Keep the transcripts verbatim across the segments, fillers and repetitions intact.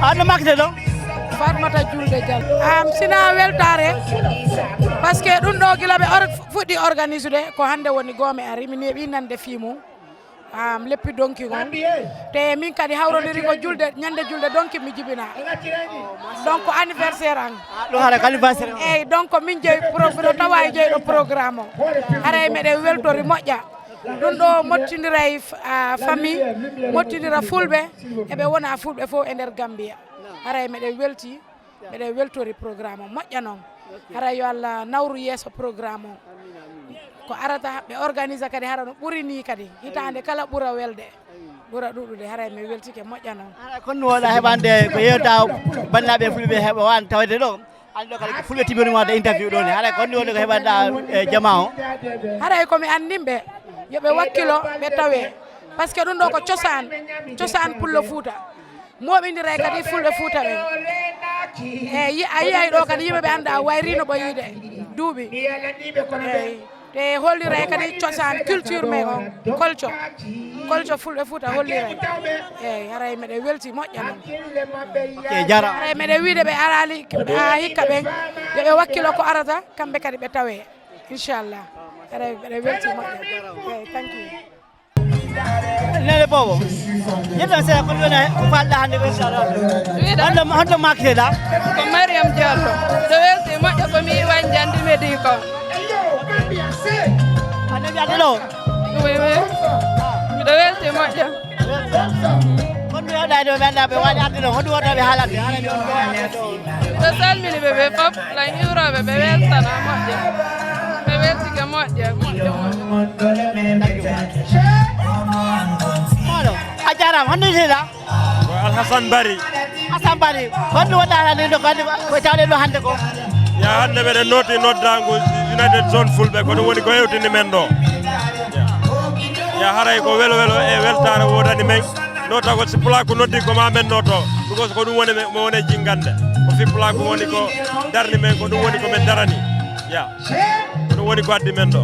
Ano makde ɗo? Fatmata Julde Diallo. Am sina weltare, parce que ɗum ɗo gila ɓe or- fuɗɗi organisude, ko hannde woni goome ari mi neeɓi nande fii mum. Am leppi donki on. Te min kadi hawrodiri ko julde, ñande julde donki mi jibina. Donc anniversaire an. Ɗum hara ko anniversaire. Eyyi, donc min jeyi programme, tawa e jeyɗo programme o. Haray meɗen weltori moƴƴa. Ɗum ɗo mottindiray f- a famille, mottindira fulɓe, eɓe wona fulɓe fof e nder Gambia. Haray meɗen welti, meɗen weltori programme o moƴƴa noon. Haray yo Allah nawru yeeso programme o. Ko arata ɓe organisa kadi hara no ɓuri ni kadi. Hitaande kala ɓura welde. Ɓura ɗuɗude, haray mi weltike moƴƴa noon. Hara kon ɗum wona heɓande ko yewta bannaaɓe fulɓe heɓa waan tawde ɗo. Anndo kala ko fulɓe tibini wonde interview ɗo ni. Hara kon ɗum woni ko heɓanɗa e jama o. Haray ko mi anndimɓe, yo ɓe wakkilo, ɓe tawe. Parce que ɗum ɗo ko cosaan, cosaan pullo Fuuta. Mooɓindiray kadi fulɓe Fuuta ɓen. E yi- a yiyay ɗo kadi yimɓe ɓe annda wayrino ɓoyide duuɓi. Eyyi. Te holliray kadi cosaan culture men on, culture. Culture fulɓe Fuuta holliray. Eyyi, haray meɗen welti moƴƴa noon. Ok, jarama. Haray meɗen wiide ɓe arali ha hikka ɓen, yo ɓe wakkilo ko arata, kamɓe kadi ɓe tawe. Inchallah. Haray meɗen welti moƴƴa. Eyyi, thank you. Nene bobo. Yedda seeɗa ko woni ko falɗa hannde ko inchallah. Wiɗa? Honɗo honɗo makkeɗa? Ko Mariam Diallo. So welti moƴƴa ko mi wañjandi medi ko. Hannde mi addi ɗo. Oui, oui. Miɗo welti moƴƴa. Kon mi waɗa ɗo mi annda ɓe waɗi addi ɗo. Honɗum wonɗa ɓe haalande? Haalande on ɗo. Miɗo salmini ɓe ɓe fof, lan hiwroɓe ɓe weltana moƴƴa. Ɓe weltike moƴƴa, moƴƴa, moƴƴa. Mawɗo, a jarama, honno jeeɗa? Ko Alhassane Bari. Hassane Bari, honno wonɗa hannde ɗo, ko hannde ko tawɗen ɗo hannde ko? Ya hannde meɗen nooti noddaango United Zone Fulɓe, ko ɗum woni ko hewtini men ɗo. Ya haray ko welo welo e weltaare woodani men. Nootagol si pulaaku noddi ko ma men nooto. Ɗum ko ko ɗum woni mo woni e jingande. Ko fi pulaaku woni ko darni men, ko ɗum woni ko men darani. Ya. Ko ɗum woni ko addi men ɗo.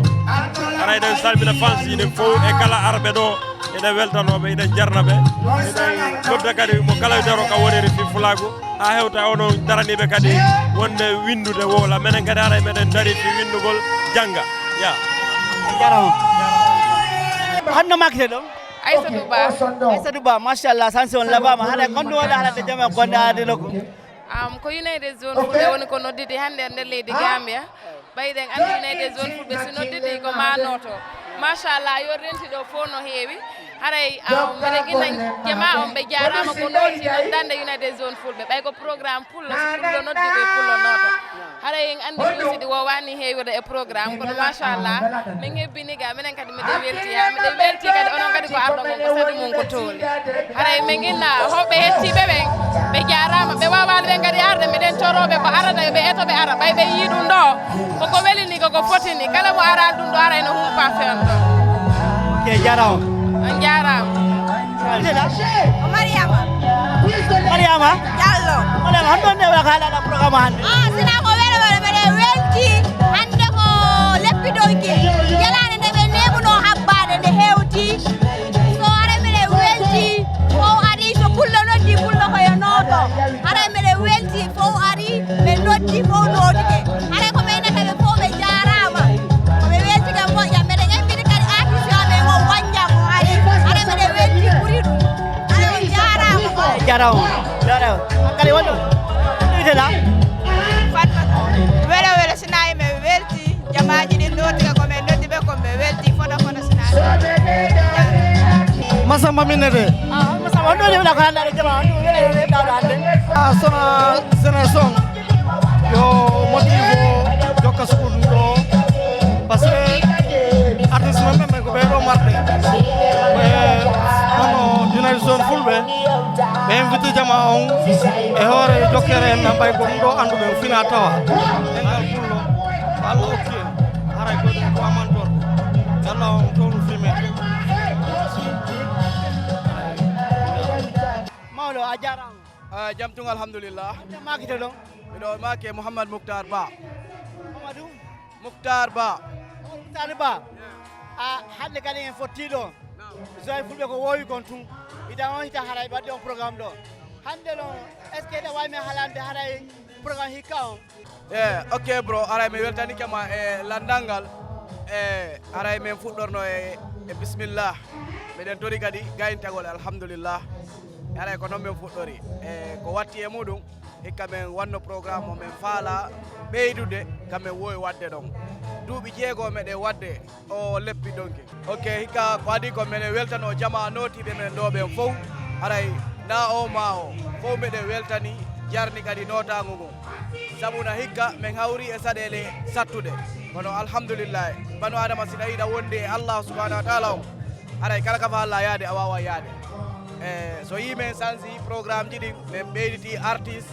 Haray eɗen salmina fans ɗin fof e kala arɓe ɗo. Eɗen weltanooɓe, eɗen jarnaɓe. Eɗen nodda kadi mo kala daro ka woniri fi fulaagu. Ha hewta onon daraniiɓe kadi wonde winndude wowla. Menen kadi haray meɗen dari fi winndugol jannga. Ya. Jarama. Honno makde ɗo? Aissatou Ba. Aissatou Ba, machallah, sansi on labama. Hara kon ɗum wona haalande jama kon ɗo arde ɗo ko. Am ko United Zone Fulɓe woni ko nodditi hannde e nder leydi Gambia. Ɓay ɗen anndi United Zone Fulɓe si nodditi ko ma nooto. Machallah, yo renti ɗo fof no heewi. Haray am mbiɗa gina jama on ɓe jaaraama ko nooti noddande United Zone Fulɓe. Ɓay ko programme pullo, so pullo noddi koye pullo nooto. Haray en anndi ɗum si ɗi wowani heewirde e programme, kono machallah, min hebbini ga, minen kadi miɗen welti ha, miɗen welti kadi onon kadi ko arɗo mon ko sadi mum ko tooli. Haray min inna hoɓɓe hettiɓe ɓen, ɓe jaaraama, ɓe wawali ɓen kadi arde, miɗen coroɓe ko arata, ɓe eto ɓe ara, ɓay ɓe yii ɗum ɗo, koko welini, koko fotini, kala mo arali ɗum ɗo ara ene humpa fewndo. Ok, jarama. On jaaraama. Ko Mariama. Mariama? Diallo. Mariama, honɗon nde wala ka haalaɗa programme hannde? Ah, sina ko welo welo, mbeɗe welti. Hannde ko leppi donki. Jalaande nde ɓe neeɓuno habbaade nde hewti. So ara mbeɗe welti. Fof ari so pullo noddi pullo ko yo nooto. Ara mbeɗe welti fof ari. Ɓe noddi fof nootike. Haray ko ɓeynata ɓe fof ɓe jaaraama. Ko ɓe weltike moƴƴa. Mbeɗen embini kadi artiste amen o Wanjang o ari. Haray mbeɗen welti ɓuri ɗum. Haray on jaaraama. Jarama. Jarama. Kadi wonɗo. Ɗum itela. Fatma. Welo welo sinayi men welti. Jamaaji ɗin nootike ko men noddi ɓe ko ɓe welti foto foto sinayi. Masamba minnete. Ah, Masamba, on ɗo jomɗa ko hannde aɗa jama, on ɗo wela e ɗaɗo hannde. Ah, sona génération. Yo moƴƴi ko jokka sukudu ɗo. Parce que artiste men ɓen ko ɓe ɗo Marɓe, ɓe hono United Zone Fulɓe, ɓe invité jama on e hoore jokkere en, na ɓay ko ɗum ɗo annduɓe o fina tawa. Ɗengal pullo, ko Allah okki en, haray ko ɗum ko amantor. Ganda on toon fime. Mawɗo, a jaaraama. Ah, jam tun, alhamdulillah. Honto maakete ɗon? Miɗo maake Mouhammad Mouhtar Ba. Mamadou? Mouhtar Ba. Mouhtar Ba. A hannde kadi en fotti ɗo. Zone Fulɓe ko woowi kon tun. Idan on hita haray ɓadde on programme ɗo. Hannde ɗon, est-ce que ɗa waawi men halande haray programme hikka on? Eh, ok bro, aray mi weltanike ma e landal ngal. Eh, aray men fuɗɗorno e, e bismillah. Miɗen tori kadi gayntagol, alhamdulillah. Aray ko noon men fuɗɗori. E ko watti e muɗum, hikka men wanno programme mo men faala ɓeydude, ka men wowi wadde ɗon. Duuɓi jeego meɗen wadde o leppi donki. Ok, hikka ko adi ko meɗen weltano jama nootiiɓe men ɗo ɓen fow. Aray na o ma o fow meɗen weltani, jarni kadi nootaango ngon. Sabu na hikka men hawri e saɗeele sattuɗe. Kono alhamdulillahi, banu Adama si ɗa yiɗa wonde e Allah subhanahu wa taala on, aray kala ka fa Allah yaade, a waawa yaade. E so yii men sansi programme ji ɗin, men ɓeyditi artiste,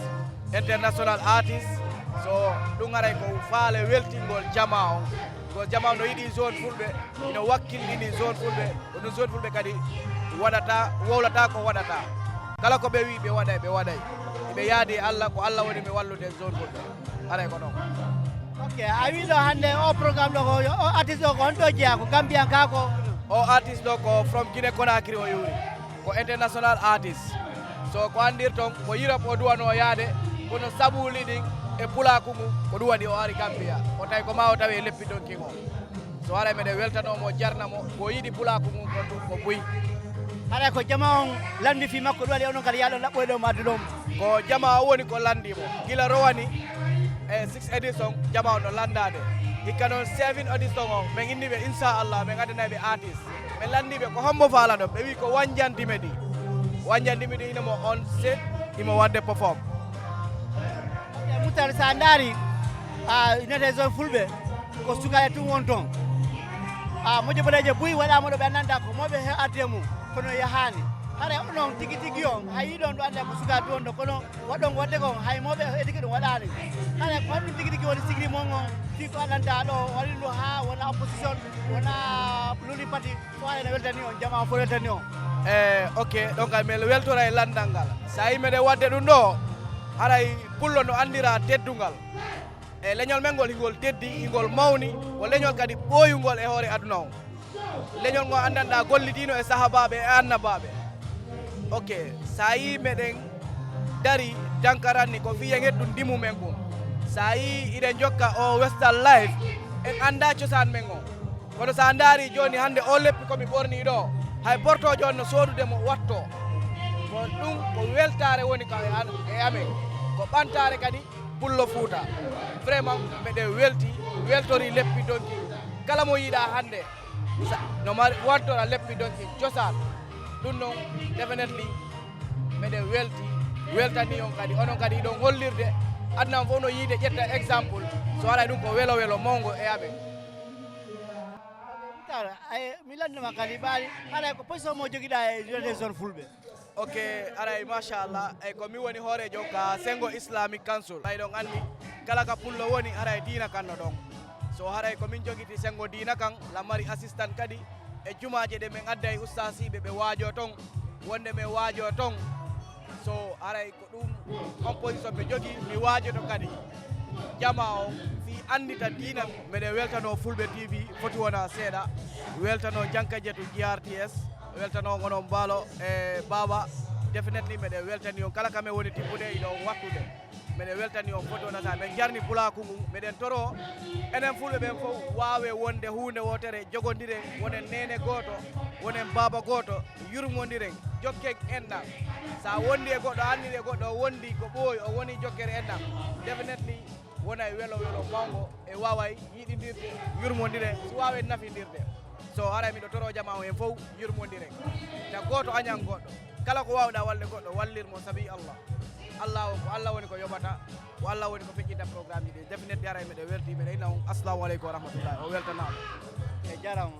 international artiste. So ɗum aray ko faale weltingol jama on. Ko jama on no yiɗi zone Fulɓe, ino wakkilɗini zone Fulɓe, ko ɗum zone Fulɓe kadi waɗata, wowlata ko waɗata. Kala ko ɓe wi ɓe waɗay, ɓe waɗay. Ɓe yaadi e Allah, ko Allah woni ɓe wallude zone Fulɓe. Aray ko ɗon. Ok, a wi ɗo hannde o programme ɗo ko, o artiste o ko honto jeyaa, ko Gambian ka ko? O artiste ɗo ko from Guinée Conakry o yuri. Ko international artiste. So ko anndirton, ko Europe o duwano yaade, kono sabuuli ɗin e pulaaku ngu, ko ɗum waɗi o ari Gambia. O tawi ko ma o tawi e leppi donki ngo. So aray meɗen weltano mo, jarna mo, ko yiɗi pulaaku ngun kon ɗum ko buy. Haray ko jama on lanndi fii makko ɗum waɗi onon kadi yaaɗon laɓɓoyde mo addude mo? Ko jama o woni ko lanndi mo. Gila rowani e six edition, jama on no lanndaade. Hikka noon seven edition o, men inni ɓe inchallah, men addanay ɓe artiste. Ɓe lanndi ɓe ko hombo faala ɗon, ɓe wi ko Wanjan Dimedi. Wanjan Dimedi ina mo on set, imo wadde perform. Ok, Mouhtar, so a ndaari, a, United Zone Fulɓe, ko sukaaɓe tun won toon. A, moƴƴo boɗeejo buy waɗaama ɗo, ɓe anndanɗaa ko mawɓe he arde mum, kono yahaani. Hara onon tigi tigi on, hay yiɗon ɗo annda ko sukaaɓe won ɗo, kono waɗon waɗde kon, hay mawɓe etike ɗum waɗaani. Hara ko honɗum tigi tigi woni sigiri mon on, fii ko anndanɗaa ɗo, waɗi ɗum haa wona opposition, wona ruling party, so haray no weltani on, jamaa fof weltani on. E, ok, donc, mi weltora e lanndal ngal. So a yii meɗen waɗde ɗum ɗo, haray pullo no anndira teddungal. E leñol men ngol, hingol teddi, hingol mawni, ko leñol kadi ɓooyungol e hoore aduna on. Leñol ngol anndanɗaa gollidiino e sahabaaɓe e annabaaɓe. Ok, so a yii meɗen dari dankaranni ko fii en heddun ndimu men ngun. So a yii iɗen jokka o western life, en anndaa cosaan men on. Kono so a ndaari jooni hannde o leppi ko mi ɓornii ɗo, hay portoojo on no soodude mo wattoo. Ko ɗum ko weltaare woni ka e an, e amen. Ko ɓantaare kadi pullo Fuuta. Vraiment, meɗen welti, weltori leppi donki. Kala mo yiɗaa hannde, sa-, no mari wantora leppi donki cosaan. Ɗum noon, definitely, meɗen welti, weltani on kadi. Onon kadi iɗon hollirde, aduna on fof no yiide, ƴetta exemple. So haray ɗum ko welo welo mawngo e amen. Mouhtar, ay, mi lannduma kadi ɓaali, haray ko position mo jogiɗaa e United Zone Fulɓe? Ok, aray, machallah. Ey, ko mi woni hooreejo ka Sengo Islamic Council. Ɓay ɗon anndi, kala ka pullo woni, haray diina kan no ɗon. So haray ko min jogiti Sengo diina kan, la mari assistant kadi, e jumaaje ɗe min adday ustaasiiɓe ɓe waajoo ton, wonde min waajoo ton. So haray ko ɗum on position mi jogii, mi waajoto kadi jamaa on fii anndita diina. Meɗen weltanoo Fulɓe T V, foti wona seeɗa. Weltanoo Janka Jetu G R T S. Weltanoo Ngono Mbaalo e Baaba. Definitely meɗen weltani on kala ka men woni tippude, iɗo on wattude. Meɗen weltani on foti wona seeɗa. Men jarni pulaaku ngun. Meɗen toroo enen Fulɓe ɓen fof waawe wonde huunde wootere, jogondiren, wonen neene gooto, wonen baaba gooto. Yurmondiren, jokken enɗam. So a wondi e goɗɗo, a anndi e goɗɗo o wondi ko ɓooyi, o woni jokkere enɗam, definitely wonay welo welo mawngo e waaway yiɗindirde, yurmondiren, si waawen nafindirde. So haray miɗo toroo jamaa on en fof yurmondiren. Ta gooto añan goɗɗo. Kala ko waawɗaa walde goɗɗo, wallir mo sabi Allah. Allah o ko Allah woni ko yoɓata, ko Allah woni ko feƴƴinta programme ji ɗi. Definitely haray meɗen welti, meɗen inna on assalamu aleykum wa rahmatullahi. O weltanaama. E jarama.